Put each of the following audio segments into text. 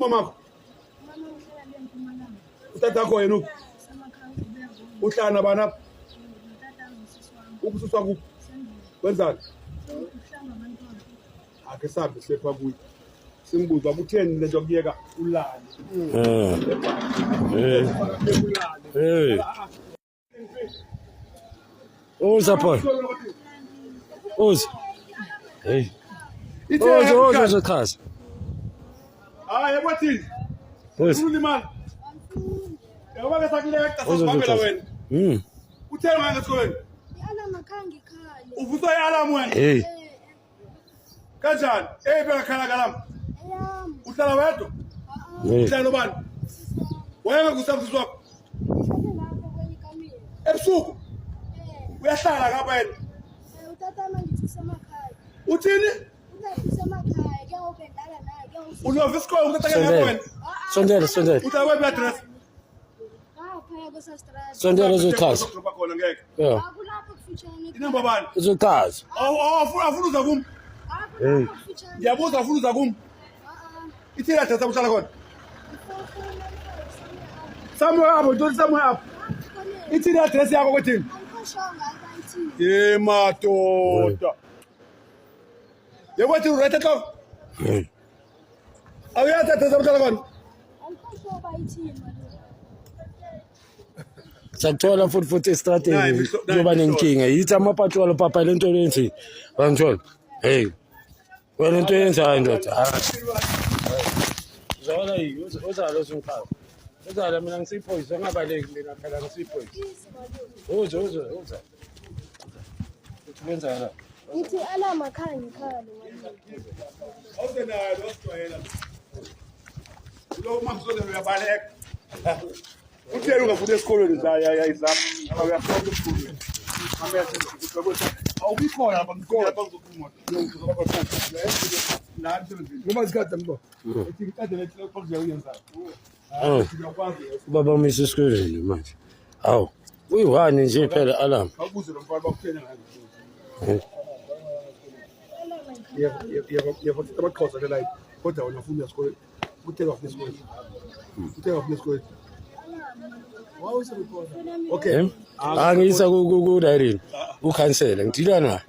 Umamakho? Utatakho yena uphi? Uhlala nabani apha? Ukususwa kuphi? Wenzani? Ake sihambe siyepha kuye. Simbuze uba kutheni le nto kuyeka ulale. Eh. Eh. Uza Paul. Uza. Hey. Uza uza uzochaza. Hayi yakwathini? Uza. Ulimala. Yabo ke sakuleqa Uza sasibambela uzochaza. wena. Utheni wena esikolweni? I-alarm akhange ikhale. Uvuswa i-alarm wena. Hey. Kanjani? Eyiphi engakhala alarm? Eyami. Uhlala wedwa? Hey. Uhlala nobani? Wena kusafisi wakho. Ngihlale lapho kwenye ikamelo. Ebusuku Eh, uyahlala ngapha yena. utata mangithi usemakhaya. Uthini? Utata usemakhaya, ke ngoku bendlala naye, ke ngoku Ulova isikole utata ke ngapha Sondela. wena. Sondela sondela. Uhlala kwephi address? Ngaphaya kwesastrada. Sondela uzochaza. Uzodropa khona ngeke. Yeah. Akulapho kufutshane. Inamba bani? Uzochaza. Awu afuna uza kum. Akulapho kufutshane. Ngiyabuza afuna uza kum. Ah, Ithini address uhlala khona? ah. Somewhere up, don't somewhere up. Ithini address yakho kwethini? Angikhoshonga abayithini. Ye madoda. Yekwathi urete hloko. Hey. Awuyazi address uhlala khona? Angikhoshonga abayithini malume. Sakuthola futhi futhi Nayi estradeni nayi kuyoba imihlo. nenkinga. Yithi amapatrol papa lento lenzi. Bangithola. Hey. Wena into yenzayo ndoda. Hayi. Uzala yi uzala uzungichaza. Uzala mina ngisiphoyisa ngingabaleki mina phela ngisiphoyisa. Uze uze uze. Uthi kwenzakala la? Ngithi i-alarm akhange ikhale malume. Awusenayo wasijwayela. Lo uma msondela uyabaleka. Utheni ungafuni esikolweni nje ayizapha. Uyafunda esikolweni. Awubikhona lapha ngikhona lapha ngizokhuluma. La emsebenzini. Ngoba isikhathi mbo. Ethi ngiqede lethi lokho kuyenza. Uyakwazi. Ubaba umisa esikolweni manje. Hawu. Uyi-one nje phela alarm. Awubuze lo mfana bakuthena ngayo. Eh. Yebo yebo abaxhosa ke la kodwa wena ufuna esikolweni. Uthe wafuna esikolweni. Uthe wafuna esikolweni. Okay. Eh? Angiyisa ku ku diary ukhansela ngidila naye.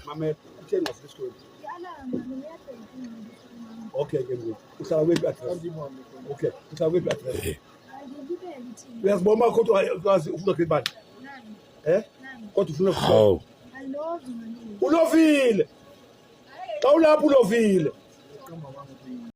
Mame, uthe ngafuna esikolweni. I-alarm malume iyadayisa. Okay ke ngoku. Uhlala kwephi address? Okay, uhlala kwephi address? Angilibele ithini. Uyazibona kodwa ukwazi ufuna grade bani? 9. Eh? Kodwa ufuna Hawu. I love you malume. Ulovile. Xa ulapho ulovile.